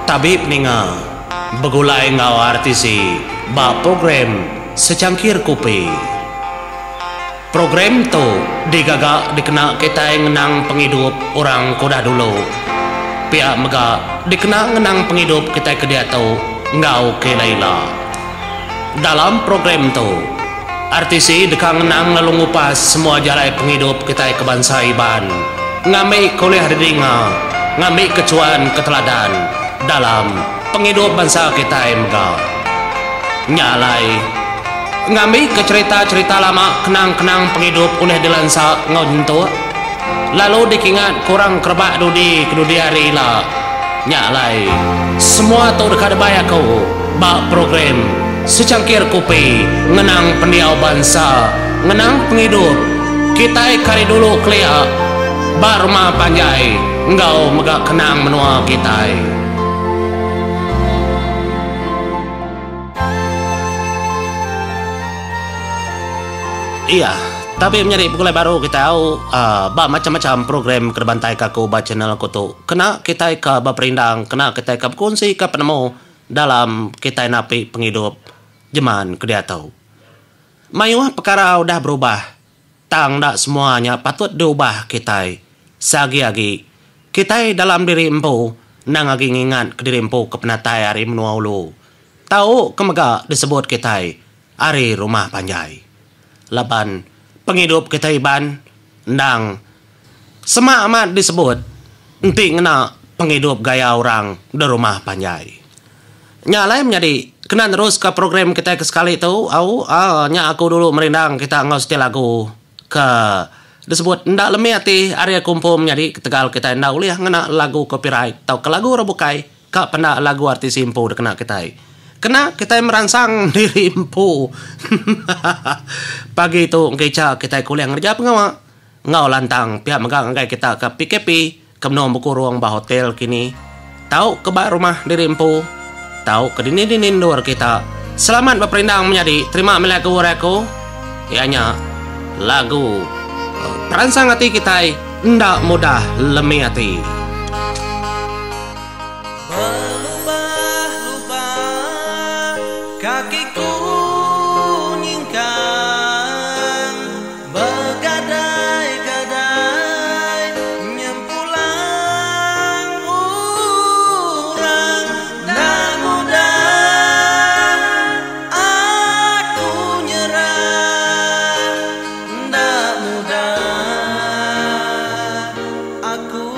Tabi peninga begulai enggau RTC ba program Secangkir Kupi. Program tu digaga dikena kitai ngenang pengidup orang ke udah dulu. Pia mega dikena ngenang pengidup kitai ke diatu enggau ke ila-ila. Dalam program tu, RTC deka ngenang lalu ngupas semua jalai pengidup kitai ke bansa Iban ngambi ke ulih didinga ngambi ke chuan ke teladan dalam pengidup bansa kitai mega. Nya alai, ngambi ke cherita-cherita lama kenang-kenang pengidup ulih dilansa enggau nyentuk lalu dikingat ke orang ke rebak dudi ke dudi hari ila. Nya alai, semua tu deka dibai aku ba program Secangkir Kopi Ngenang Pendiau Bansa Ngenang Pengidup Kitai ke ari dulu kelia ba rumah panjai enggau mega kenang menua kitai. Iya, tabi menyadi begulai baru kitai au ba macam-macam program ke dibantaika aku ba channel aku tu. Kena kitai ke beperindang, kena kitai ke bekunsika penemu dalam kitai napi pengidup jeman ke diatu. Mayuh pekara udah berubah tang enda semua nya patut diubah kitai seagi-agi kitai dalam diri empu endang agi ngingat kediri empu ke penatai ari menua ulu tau ke mega disebut kitai ari rumah panjai. Laban pengidup kitai Iban endang semak amat disebut enti ngena pengidup gaya orang di rumah panjai. Nya alai menyadi kena neruska program kitai ke sekali tu au aa nya aku dulu merindang kita enggau siti lagu ke disebut enda lemi ati ari aku empu menyadi ketegal kitai enda ulih ngena lagu copyright tauka lagu orang bukai. Ka penda lagu artis empu dikena kitai. Kena kitai meransang diri empu. Pagi tu ngicha kitai ke ulih ngereja pengawa enggau lantang pia mega ngagai kita ke PKP ke benung bekurung ba hotel kini tau ke ba rumah diri empu tau ke dini-dini endur kita. Selamat beperindang menyadi terima meh lagu ari aku iya nya lagu peransang ati kitai enda mudah lemi ati. Belubah-lubah kakiku nyingkang Begadai-gadai nyempulang orang Enda mudah aku nyerah Enda mudah aku.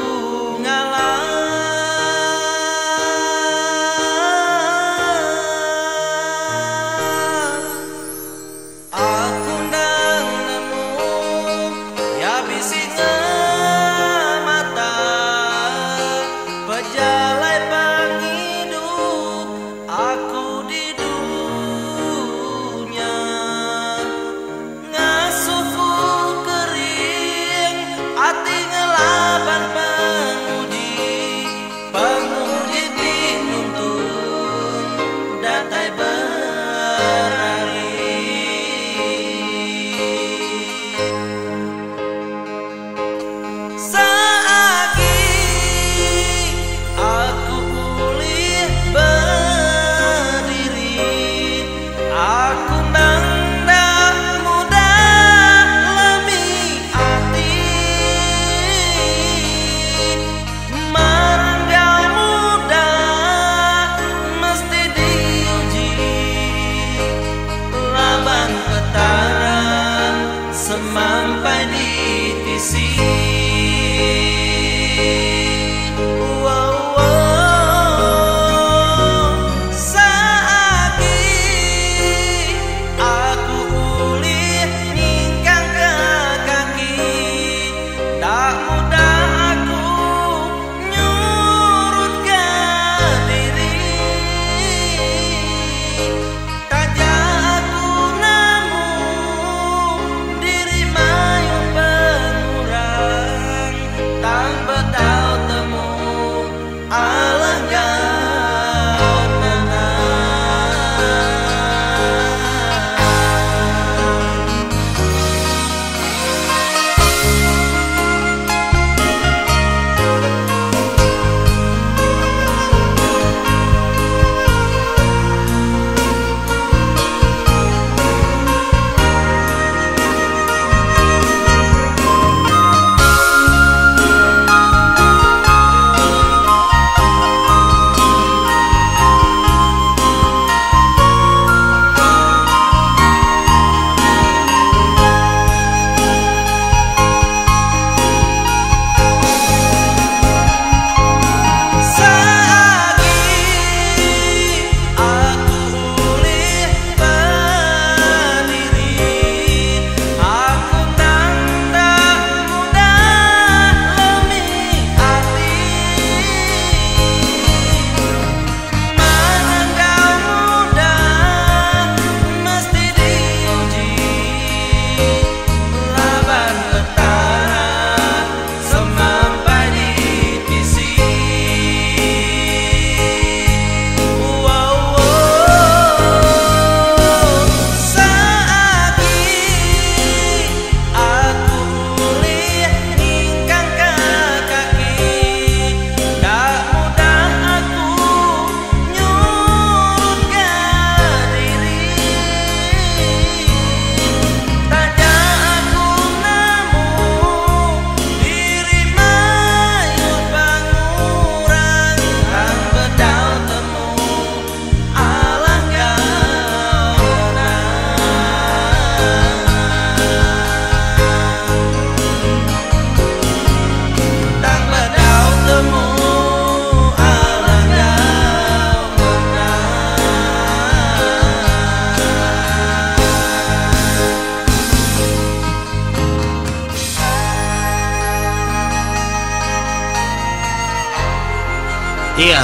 Iya,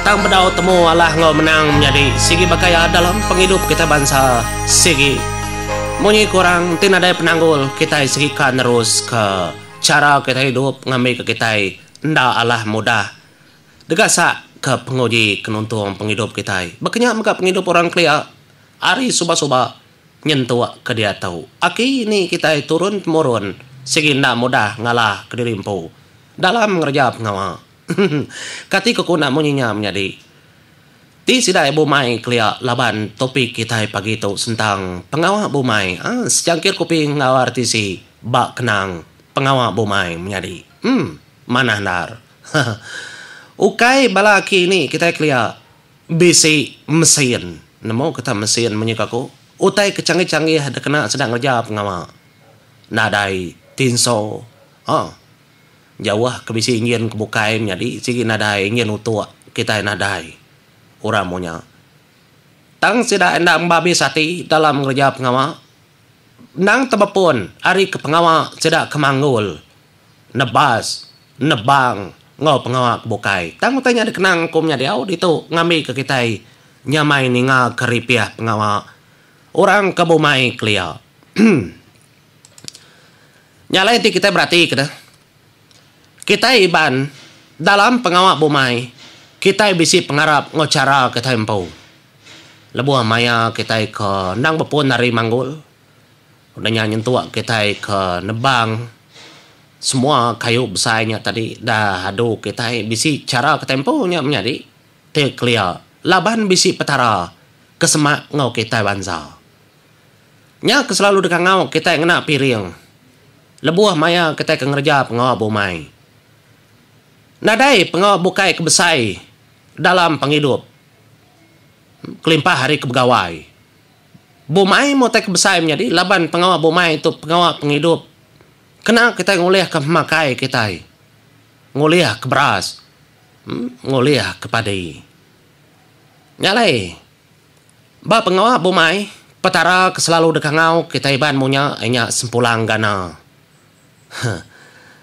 tang bedau temu alah enggau menang menyadi sigi baka iya dalam pengidup kitai bansa sigi. Munyi ku orang enti nadai penanggul kitai sigi ka neruska chara kitai idup ngambika kitai enda alah mudah degasak ke penguji ke nuntung pengidup kitai. Baka nya mega pengidup orang kelia ari suba-suba nyentuk ke diatu. Aki ini kitai turun temurun sigi enda mudah ngalah kediri empu dalam ngereja pengawa. Kati ko ku enda munyi nya menyadi. Ti sida bumai kelia laban topik kitai pagi tu sentang pengawa bumai aaa sejangkir kopi enggau RTC ba kenang pengawa bumai menyadi. Emm manah endar. Ukai bala aki ini kitai kelia bisi mesin. Nemu kita mesin munyi ko aku. Utai ke canggih-canggih dikena sida ngereja pengawa. Nadai tinso. Aaa. Jauh ke bisi enjin ke bukai menyadi sigi nadai enjin utuk kitai nadai orang munya. Tang sida enda babis ati dalam ngereja pengawa endang tebepun ari ke pengawa sida ke manggul, nebas, nebang enggau pengawa ke bukai. Tang utai nya dikenang ku menyadi au ditu ngambika kitai nyamai ninga ke ripih pengawa orang ke bumai kelia. Nya alai enti kitai beratika deh, kitai Iban dalam pengawa bumai, kitai bisi pengarap enggau chara kitai empu. Lebuh maya kitai ke endang bepun ari manggul, udah nya nyentuk kitai ke nebang semua kayu besai nya tadi dah adu kitai bisi chara kitai empu nya menyadi ti kelia laban bisi petara ke semak enggau kitai bansa. Nya ke selalu dikangau kitai ngena piring lebuh maya kitai ke ngereja pengawa bumai. Nadai pengawa bukai ke besai dalam pengidup kelimpah ari ke begawai. Bumai meh utai ke besai menyadi laban pengawa bumai tu pengawa pengidup kena kitai ngulihka pemakai kitai, ngulihka beras, ngulihka padi. Nya alai. Ba pengawa bumai, Petara ke selalu dikangau kitai Iban munya iya nya Sempulang Gana. Huh.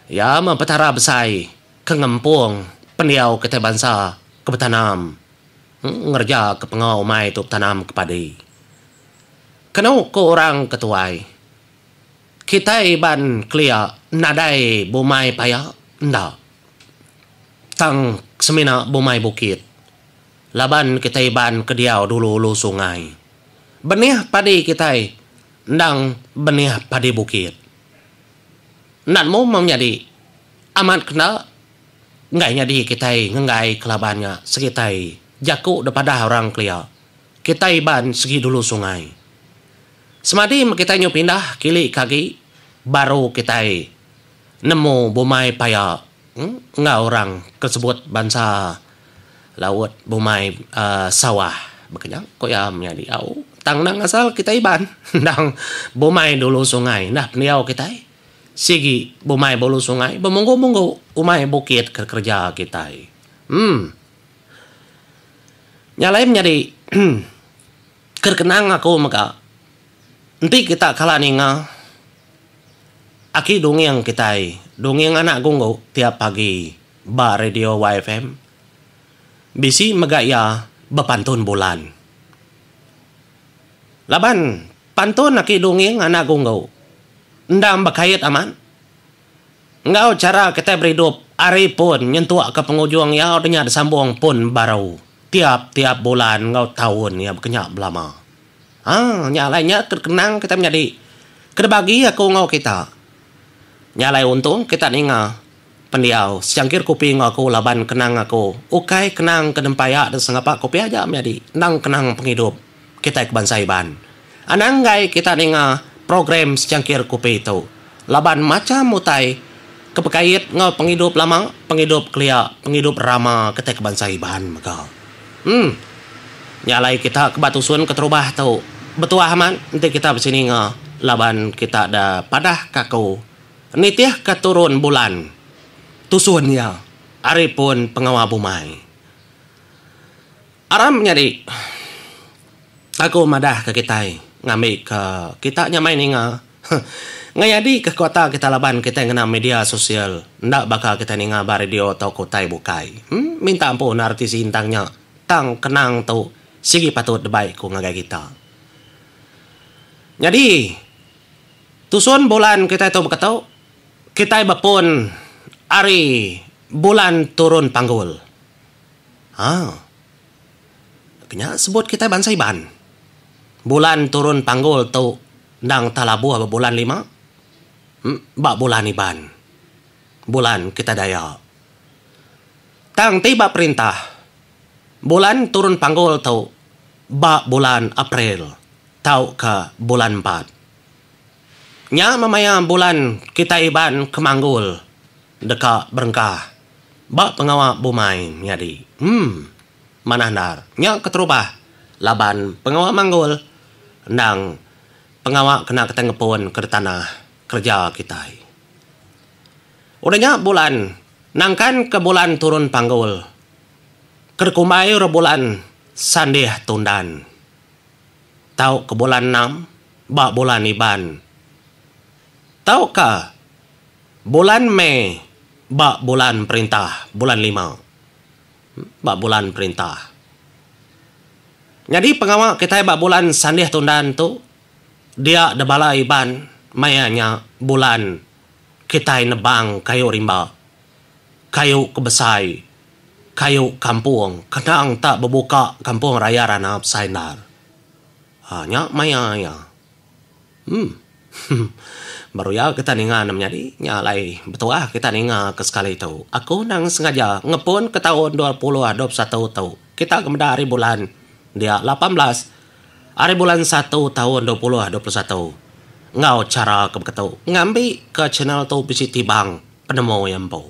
Iya meh Petara besai ke ngempung pendiau kitai bansa ke betanam ngereja ke pengawa umai tu betanam ke padi. Kenu ku orang ke tuai, kitai Iban kelia nadai bumai paya enda. Tang semina bumai bukit. Laban kitai Iban ke diau dulu ulu sungai. Benih padi kitai endang benih padi bukit. Enda nemu meh menyadi amat ke enda enggai nyadi kitai ngenggai ke laban nya sekitai jaku da padah orang kelia kitai Iban segi dulu sungai. Semadi meh kitai nyu pindah kili ke agi baru kitai nemu bumai paya enggau orang ke sebut bansa laut bumai sawah baka nya ku iya menyadi au tang endang asal kitai Iban endang bumai dulu sungai enda pendiau kitai sigi bumai bulu sungai bemunggu munggu umai bukit ke kereja kitai em nya alai menyadi ke kenang aku mega enti kita kala ninga. Aki dongeng kitai, dongeng anak gunggu tiap pagi ba radio YFM. Bisi mega iya bepantun bulan. Laban pantun aki dongeng anak gunggu endang bekait amat enggau chara kitai beridup ari pun nyentuk ke pengujung iya udah nya disambung pun baru tiap-tiap bulan enggau taun iya bekenya belama. Haa nya alai nya ke kenang kita menyadi ke dibagi aku enggau kita. Nya alai untung kita ninga pendiau sejangkir kopi enggau aku laban kenang aku ukai kenang ke nempaya da sengapa kopi aja menyadi endang kenang pengidup kitai ke bansa Iban. Anang enggai kita ninga program sejangkir kopi tu laban macham utai ke bekait enggau pengidup lama, pengidup kelia, pengidup rama kitai ke bansa Iban mega. Em. Nya alai kita ke ba tusun keterubah tu betuah amat enti kita bisi ninga laban kita da padah ka aku nitih ka turun bulan tusun iya ari pun pengawa bumai. Aram menyadi aku madah ka kitai ngambi ka kita nyamai ninga. Ngeyadika kuota kita laban kitai ngena media sosial enda baka kitai ninga ba radio tauka utai bukai. Em minta ampun RTC intang nya tang kenang tu sigi patut debai ku ngagai kita. Nyadi tusun bulan kitai tu beketu kitai bepun ari bulan turun panggul. Ha. Nya sebut kitai bansa Iban. Bulan turun panggul tu endang tah labuh ba bulan lima ba bulan Iban. Bulan kitai Dayak. Tang ti ba perintah, bulan turun panggul tu ba bulan April tauka bulan empat. Nya meh maya bulan kitai Iban ke manggul deka berengkah ba pengawa bumai nyadi. Em. Manah endar. Nya keterubah laban pengawa manggul endang pengawa kena kitai ngepun ke tanah kereja kitai. Udah nya bulan nangkan ke bulan turun panggul ke dikumbai orang bulan sandih tundan tauka bulan enam ba bulan Iban tauka bulan Mei ba bulan perintah bulan lima. Ba bulan perintah. Nyadi pengawa kitai ba bulan Sandih Tundan tu dia debala Iban maya nya bulan kitai nebang kayu rimba, kayu ke besai, kayu kampung kenang tak bebuka kampung raya rana besai endar. Ha nya maya iya. Em. Baru iya kita ninga ne menyadi nya alai betuah kita ninga ke sekali tu. Aku endang sengaja ngepun ke taun 2021 tu. Kita ke meda hari bulan dia 18 hari bulan satu taun 2021 enggau chara ke beketu ngambi ke channel tu bisi tibang penemu iya empu.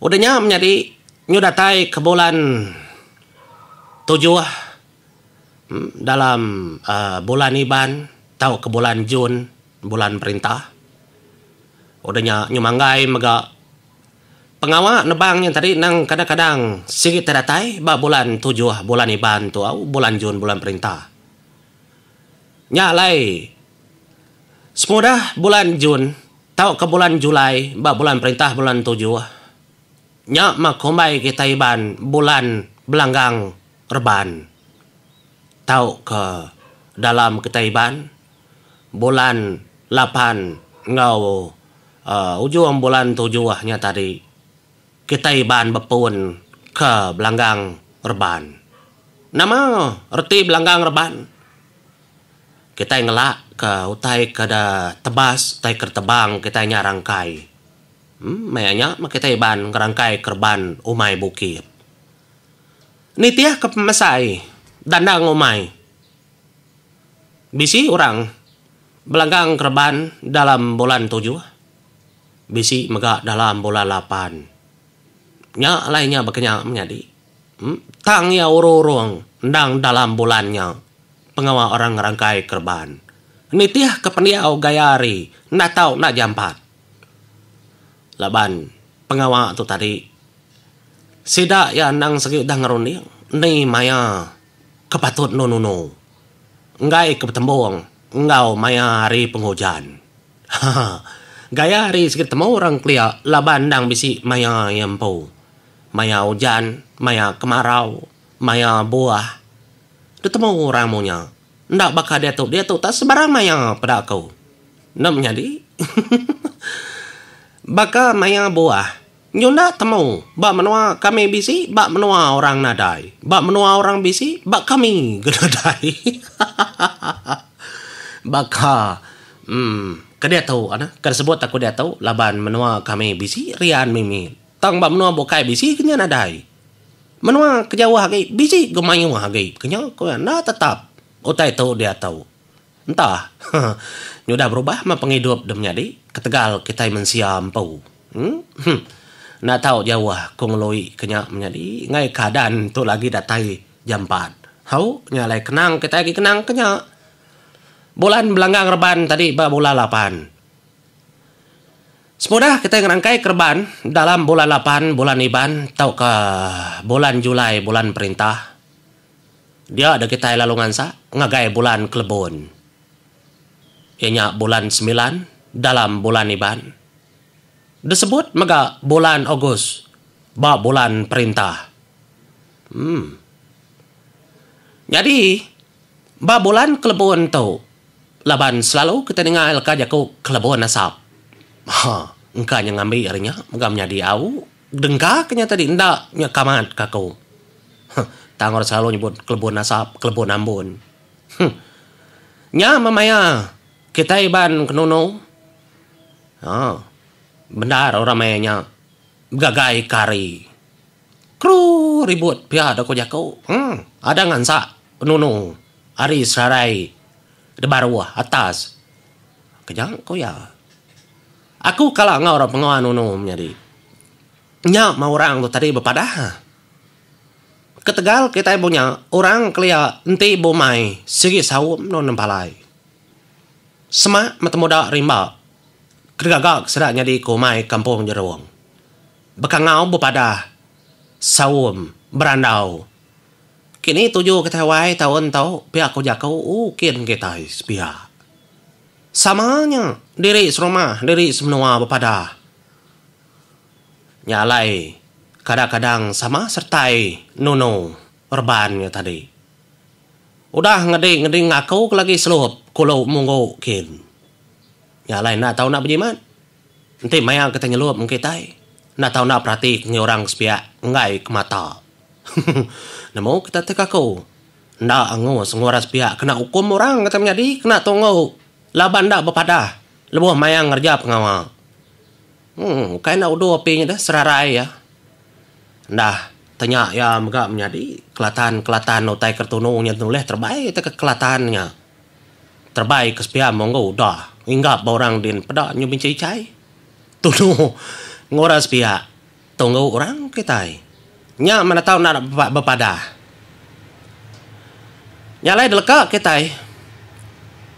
Udah nya menyadi nyu datai ke bulan tujuh. Dalam bulan Iban tauka bulan Jun, bulan perintah. Udah nya nyemanggai mega pengawa nebang nya tadi nang kadang-kadang sigi tai datai ba bulan tujuh bulan Iban tu au bulan Jun bulan perintah. Nya alai semudah bulan Jun tauka bulan Julai ba bulan perintah bulan tujuh nya meh kumbai kitai Iban bulan belanggang Reban tauka dalam kitai Iban bulan lapan enggau ujung bulan tujuh nya tadi kitai Iban bepun ke belanggang reban. Nama reti belanggang reban? Kitai ngelak ke utai ke da tebas utai ke tebang kitai nya rangkai. Maya nya meh kitai Iban ngerangkai kereban umai bukit. Nitihka pemesai dandang umai, bisi orang belanggang kereban dalam bulan tujuh, bisi mega dalam bulan lapan. Nya alai nya baka nya menyadi. Tang iya urung-urung endang dalam bulan nya pengawa orang ngerangkai kereban. Nitihka pendiau gaya hari enda tau enda jampat. Laban pengawa tu tadi Sida iya endang segi udah ngerunding ni maya ke patut endur nunu enggai ke betembung enggau maya hari pengujan. Haha. Gaya hari sigi temu orang kelia laban endang bisi maya iya empu. Maya ujan, maya kemarau, maya buah. Ditemu orang munya. Enda baka diatu, diatu tak sebarang maya peda aku. Enda menyadi. Baka maya buah. Nyunda temu, ba menua kami bisi, ba menua orang nadai. Ba menua orang bisi, ba kami ga nadai. Baka uhh ke diatu anu ke disebut aku diatu laban menua kami bisi rian mimit. Tang ba menua bukai bisi ke nya nadai. Menua ke jauh agi bisi ga mayuh agi ke nya ku iya enda tetap utai tu diatu. Entah. Nyudah berubah meh pengidup deh menyadi ketegal kitai mensia empu. Uhh. Enda tau jauh ku ngelui ke nya menyadi enggai keadaan tu lagi datai jampat. Hau nya alai kenang kitai agi kenang ke nya. Bulan belanggang reban tadi ba bulan lapan. Semudah kitai ngerangkai kereban dalam bulan lapan bulan Iban tauka bulan Julai bulan perintah. Dia deh kitai lalu ngansak ngagai bulan kelebun. iya nya bulan semilan dalam bulan Iban. Disebut mega bulan Ogos ba bulan perintah. Em. Nyadi ba bulan kelebun tu laban selalu kitai ninga leka jaku kelebun asap. Ha engka nya ngambi ari nya mega menyadi au dengka ke nya tadi enda nya kamat ka aku. Huh tang orang selalu nyebut kelebun asap kelebun ambun. Huh nya meh maya kitai Iban kenunu. Ha bendar orang maya nya begagai ke hari. Kru ribut pia da ko jaku. Em ada ngansa penunu ari serarai da baruh atas. Keja ko iya. Aku kala enggau orang pengawa nunu menyadi. Nya mah orang tu tadi bepadah. Ketegal kitai bunya orang kelia enti bumai sigi saum endur nempalai. Semak metemuda rimba kegaga ke sida nyadi ke umai kampung jerung. Bekangau bepadah, saum, berandau. Kini tuju kitai wai taun tu pia ku jaku ukin kitai sepia. Sama nya diri serumah diri semenua bepadah. Nya alai kadang-kadang sama sertai nunu reban nya tadi. Udah ngedi-ngedi ngaku ke lagi selup kulu munggu kin. Nya alai enda tau enda bejimat. Enti maya kitai nyelup mung kitai, enda tau enda perati ke ngi orang sepiak enggai ke mata. Nemu kita ti kaku. Enda angus enggau orang sepiak kena ukum orang kitai menyadi kena tunggu laban enda bepadah lebuh maya ngereja pengawa. Uhh ukai enda udu api nya deh serarai iya. Enda tanya iya mega menyadi kelatan-kelatan utai ke tunu nya nulih terebai te ke kelatan nya. Terebai ke sepiam monggo udah nginggap ba orang din peda nyu benchi chai. Tunu enggau orang sepiak tunggu orang kitai. Nya meh tau enda bepadah. Nya alai deleka kitai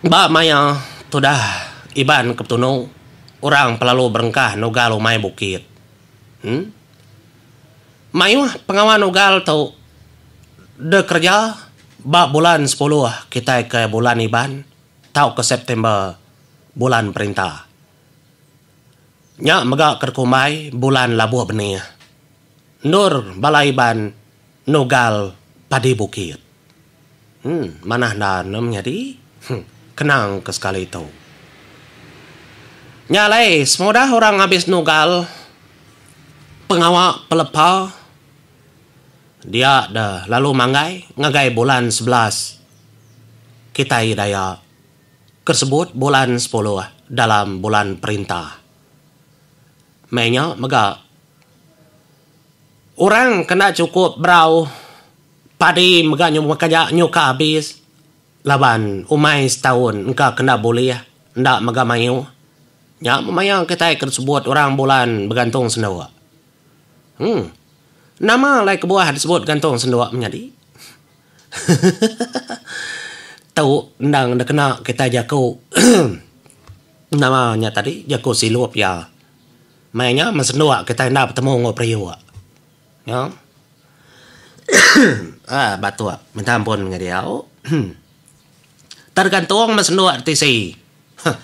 ba maya tudah Iban ke betunu orang pelalu berengkah nugal umai bukit. Em. Mayuh pengawa nugal tu dikereja ba bulan sepuluh kitai ke bulan Iban tauka September bulan perintah. Nya mega ke dikumbai bulan labuh benih endur bala Iban nugal padi bukit. Em manah enda ne menyadi kenang ke sekali tu. Nya alai semudah orang abis nugal pengawa pelepa dia deh lalu manggai ngagai bulan 11 kitai Dayak ke sebut bulan sepuluh dalam bulan perintah. Meh nya mega orang ke enda chukup berau Padi mega nyuka abis laban umai setaun engka kenda bulih enda mega mayuh. Nya maya kitai ke disebut orang bulan begantung senduk. Em. Nama alai kebuah disebut gantung senduk menyadi? Tu endang dikena kitai jaku nama nya tadi jaku silup iya. Maya nya men senduk kitai enda betemu enggau periuk. Nya. Aaa batuk minta ampun ngagai diau. Tergantung meh senduk tisi. Huh.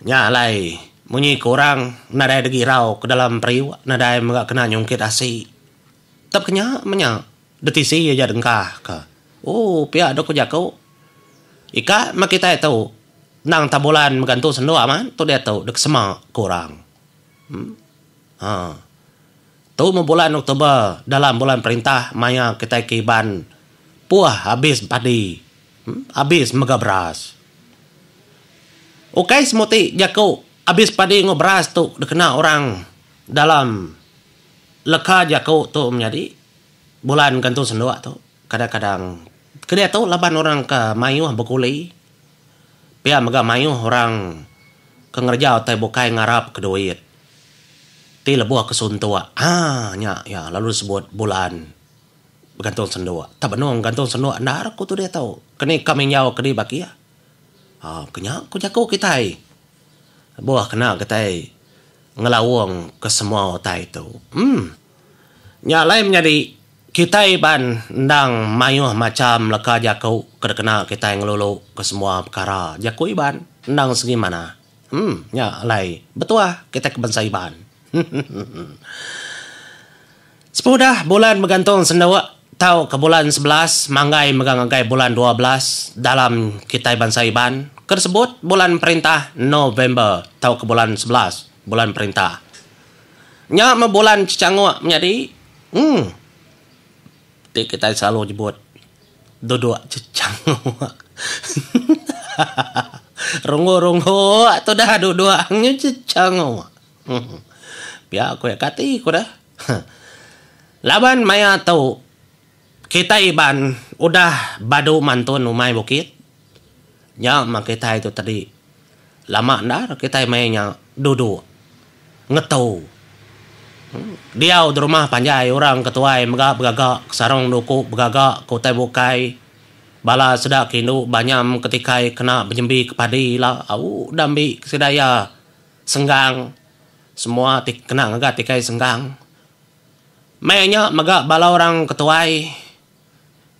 Nya alai munyi ke orang nadai degi irau ke dalam periuk nadai mega kena nyungkit asi. Tep ke nya meh nya ditisi aja dengkah ka. Ooh pia dok ku jaku. Ika meh kitai tu endang tabulan begantung senduk amat tu diatu dek sema ke orang. Em. Haa. Tu meh bulan Oktober dalam bulan perintah maya kitai ke Iban puh abis padi abis mega beras. Ukai semuti jaku abis padi enggau beras tu dikena orang dalam leka jaku tu menyadi bulan gantung senduk tu kadang-kadang ke diatu laban orang ke mayuh bekuli pia mega mayuh orang ke ngereja utai bukai ngarap ke duit. Ti lebuh ke suntuk haa nya iya lalu disebut bulan begantung senduk. Tak benung gantung senduk endar ku tu diatu. Keni ka minjau ke dibakih. Haa ke nya ku jaku kitai. Lebuh kena kitai ngelaung ke semua utai tu. Emm. Nya alai menyadi kitai ban endang mayuh macham leka jaku ke dikena kitai ngelulu ke semua pekara jaku Iban. endang segi manah. Em nya alai betuah kitai ke bansa Iban. Sepengudah bulan begantung senduk tauka bulan 11 manggai mega ngagai bulan 12 dalam kitai bansa Iban ke disebut bulan perintah November tauka bulan 11 bulan perintah. Nya meh bulan chechanguk menyadi. Em. Ti kitai selalu nyebut duduk chechanguk. Runggu-runggu tudah duduk nyu chechanguk. Pia ku iya kati ku deh. Laban maya tu kitai Iban udah badu mantun umai bukit. Nya mah kitai tu tadi lama endar kitai maya nya duduk ngetu. Diau di rumah panjai orang ke tuai mega begaga ke sarung duku begaga ke utai bukai. Bala sida ke indu banyam ke tikai kena bejembi ke padi ila au da ambi ke sida iya. Senggang. Semua ti kena ngaga tikai senggang. Maya nya mega bala orang ke tuai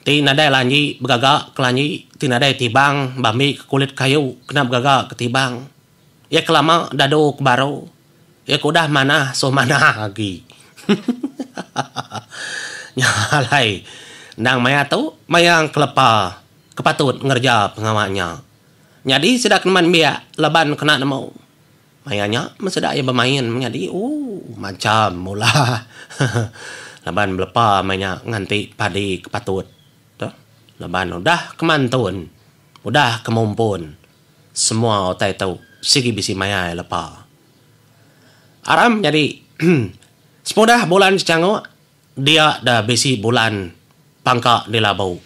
ti nadai lanji begaga ke lanji ti nadai tibang bambi ke kulit kayu kena begaga ke tibang. Iya ke lama dadu ke baru. Iya ke udah manah suh manah agi. Nya alai endang maya tu maya kelepa ke patut ngereja pengawa nya. Nyadi sida ke neman biak laban kena nemu. Maya nya men sida iya bemain menyadi ooh macham mula laban belepa meh nya nganti padi ke patut tu laban udah ke mantun udah ke mumpun semua utai tu sigi bisi maya iya lepa. Aram nyadi semudah bulan secangok dia da bisi bulan pangka dilabu.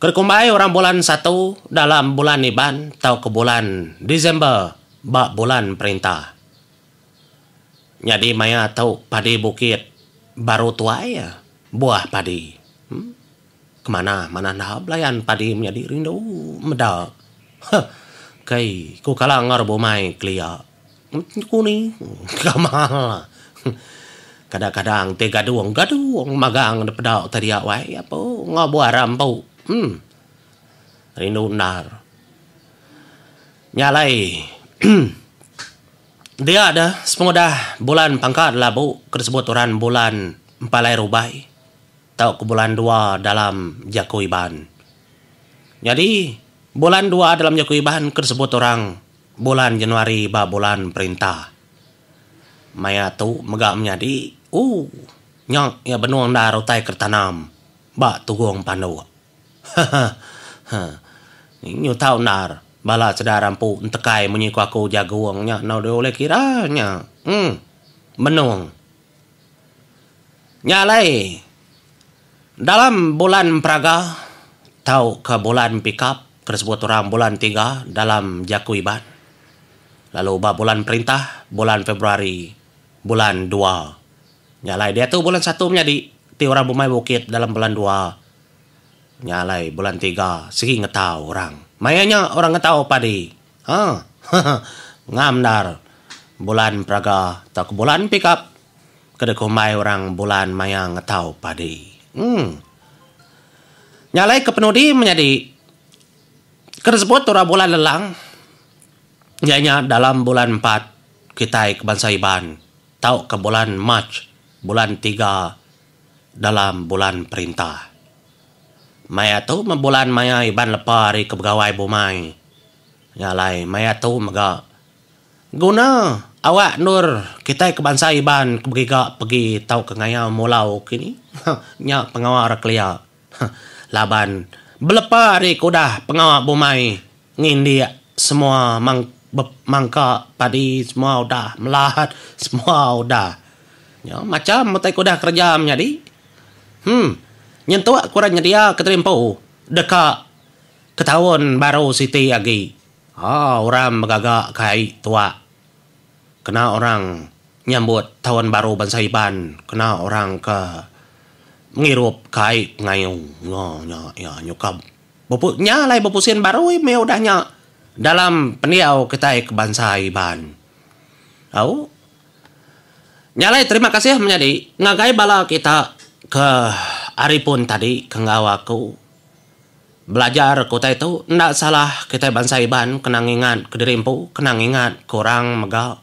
Ke dikumbai orang bulan satu dalam bulan Iban tauka bulan Disember ba bulan perintah. Nyadi maya tu padi bukit baru tuai buah padi. Kemana manah enda belayan padi menyadi rindu meda. Huh. Kai ku kala enggau bumai kelia. Ku ni gamal. Kadang-kadang ti gadung gadung magang da peda utai dia wai apu enggau buah rampu uhh rindu endar. Nya alai dia deh sepengudah bulan pangka labu ke disebut orang bulan Empalai Rubai tauka bulan dua dalam jaku Iban. Nyadi bulan dua dalam jaku Iban ke disebut orang bulan Januari ba bulan perintah. Maya tu mega menyadi ooh nya iya benung endar utai ke ditanam ba tugung panduk. Hahaha. Nyu tau endar bala sida rampu entekai munyi ku aku jagung nya enda ulih kira nya. Uhh benung. Nya alai dalam bulan Peraga tauka bulan Pikap ke disebut orang bulan tiga dalam jaku Iban lalu ba bulan perintah bulan Februari bulan dua. Nya alai diatu bulan satu menyadi ti orang bumai bukit dalam bulan dua nya alai bulan tiga sigi ngetau orang. Maya nya orang ngetau padi. Ha ngam endar bulan Peraga tauka bulan Pikap ke dikumbai orang bulan maya ngetau padi. Em. Nya alai ke penudi menyadi ke disebut orang bulan lelang iya nya dalam bulan empat kitai ke bansa Iban tauka bulan March bulan tiga dalam bulan perintah. Maya tu meh bulan maya Iban lepa ari ke begawai bumai. Nya alai maya tu mega guna awak endur kitai ke bansa Iban ke begiga pegi tauka ngayau mulau kini nya pengawa ra kelia laban belepa ari ke udah pengawa bumai ngindik semua mangka padi semua udah melat semua udah. Nya macham utai ke udah kereja menyadi. Em nyentuk ke orang nyedia ke diri empu deka ke taun baru siti agi. Haa orang begaga ke ai tuak kena orang nyambut taun baru bansa Iban kena orang ke ngirup ke ai pengayu. Nya nya iya nyukap bepu nya alai bepusin baru meh udah nya dalam pendiau kitai ke bansa Iban. Au. Nya alai terima kasih menyadi ngagai bala kita ke ari pun tadi ke enggau aku. Belajar ke utai tu enda salah kitai bansa Iban kena ngingat ke diri empu, kena ngingat ke orang mega.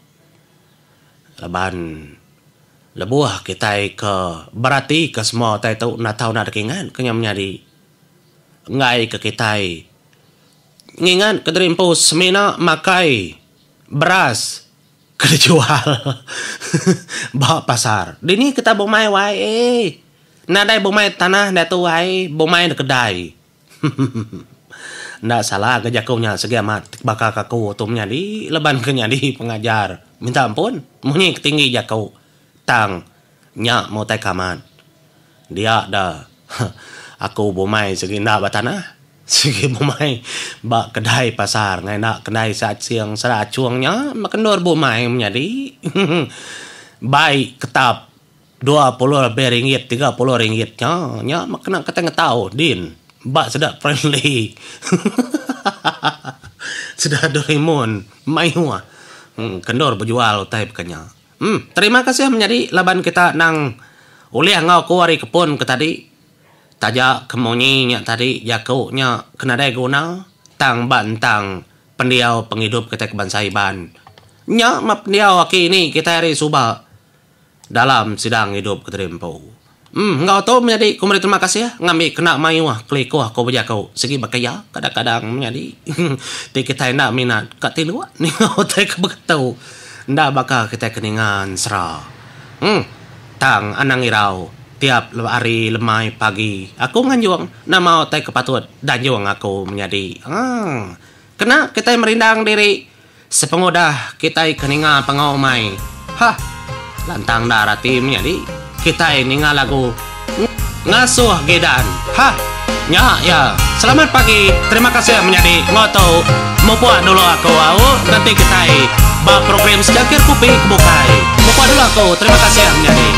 Laban lebuh kitai ke beratika semua utai tu enda tau enda deka ingat ke nya menyadi. Enggai ke kitai ngingat ke diri empu semina makai beras ke dijual ba pasar. Dini kita bumai wai eii. Nadai bumai tanah diatu wai, bumai da kedai. Enda salah ga jaku nya sigi amat baka ke aku tu menyadi laban ke nyadi pengajar. Minta ampun munyi ke tinggi jaku tang nya meh utai ke amat. Dia da aku bumai sigi enda ba tanah. Sigi bumai ba kedai pasar ngai enda kedai sacing seracung nya meh ke endur bumai menyadi. Bai ketap 20 lebih ringgit 30 ringgit nya nya meh kena kitai ngetau din ba sida friendly hahaha sida Doraemon mayuh ke endur bejual utai baka nya. Em terima kasih menyadi laban kita nang ulih enggau aku ari kepun ke tadi. Taja ke munyi nya tadi jaku nya ke nadai guna tang ba entang pendiau pengidup kitai ke bansa Iban. Nya meh pendiau aki ini kitai ari suba dalam sidang idup ke tadi empu. Em enggau tu menyadi ku meri terima kasih ngambi kena mayuh kelikuh ku bejaku sigi baka iya kadang-kadang menyadi ti kitai enda minat ka tinduk ninga utai ke beketu enda baka kitai ke ninga ensera. Em tang anang irau. Tiap hari lemai pagi aku nganjung nama utai ke patut danjung aku menyadi. Haa. Kena kitai merindang diri sepengudah kitai ke ninga pengawa umai. Hah. Lantang endar ati menyadi kitai ninga lagu ngasuh gidan. Hah. Nya iya. Selamat pagi. Terima kasih menyadi enggau tu mupuk dulu aku au nganti kitai ba program secangkir kopi ke bukai. Mupuk dulu aku. Terima kasih menyadi.